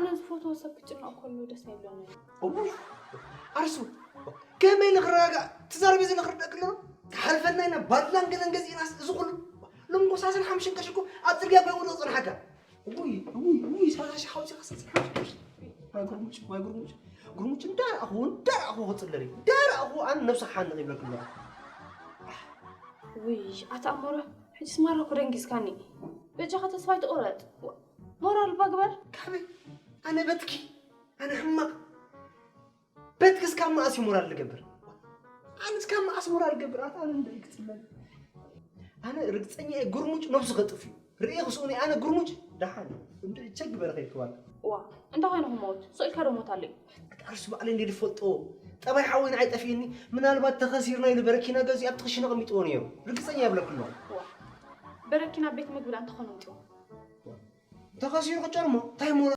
ኣነ ዝፈትዎ ሰብ ክጭነቕ ከሎ ደስ ኣይብለኒ። እውይ ኣርሱ ከመይ ንክረጋጋእ ትዛረቢ እዚ ንክርደእ ክሎ ክሓልፈልና ኢና ባድላን ገለን ገዚእናስ እዚ ኩሉ ሎምጎሳስን ሓምሽን ቀሽ እኮ ኣብ ፅርግያ ኮይን ውድቕ ፅንሓካ። እውይ እውይ እውይ ሰላሳ ሺሕ ሓውፂኻ ሰላሳ ሺሕ ሓምሽን ቀሽ። ዋይ ጉርሙጭ ዋይ ጉርሙጭ ጉርሙጭ እንዳረኣኹ እንዳረኣኹ ክፅለል እዩ እንዳረኣኹ ኣነ ነብሲ ክሓንቕ ይብለክ ኣለኹ። ውይ ኣታ ኣሞራ ሕጅስ ማራ እኮ ደንጊስካኒ። በጃኻ ተስፋ ኣይትቑረጥ። ሞራል እባ ግበር። ካበይ ኣነ በትኪ ኣነ ሕማቕ በትኪ እስካብ መኣስ እዩ ሞራል ልገብር ኣነ እስካብ መኣስ ሞራል ልገብር ኣታ ኣነ እንደ ክፅለል ኣነ ርግፀኛ እየ ጉርሙጭ ነብሱ ከጥፍ እዩ ርእየ ክስኡኒ ኣነ ጉርሙጭ ደሓን እንደ ቸግበረ ከይክዋል ዋ እንታይ ኮይኑ ክመውት ስእልካ ዶ ሞት ኣለዩ። ኣርሱ ባዕለይ እንደ ዝፈልጦ ጠባይ ሓወይ ንዓይ ጠፊእኒ ምናልባት ተኸሲርና ኢሉ በረኪና ገዚኡ ኣብቲ ክሽነ ኣቐሚጥዎ ነይሩ ርግፀኛ የብለኩ ኣለኹ። በረኪና ቤት ምግቢ ዳ እንተኾኑ ምጥዎ ተኸሲሩ ክጨርሞ እንታይ ሞራል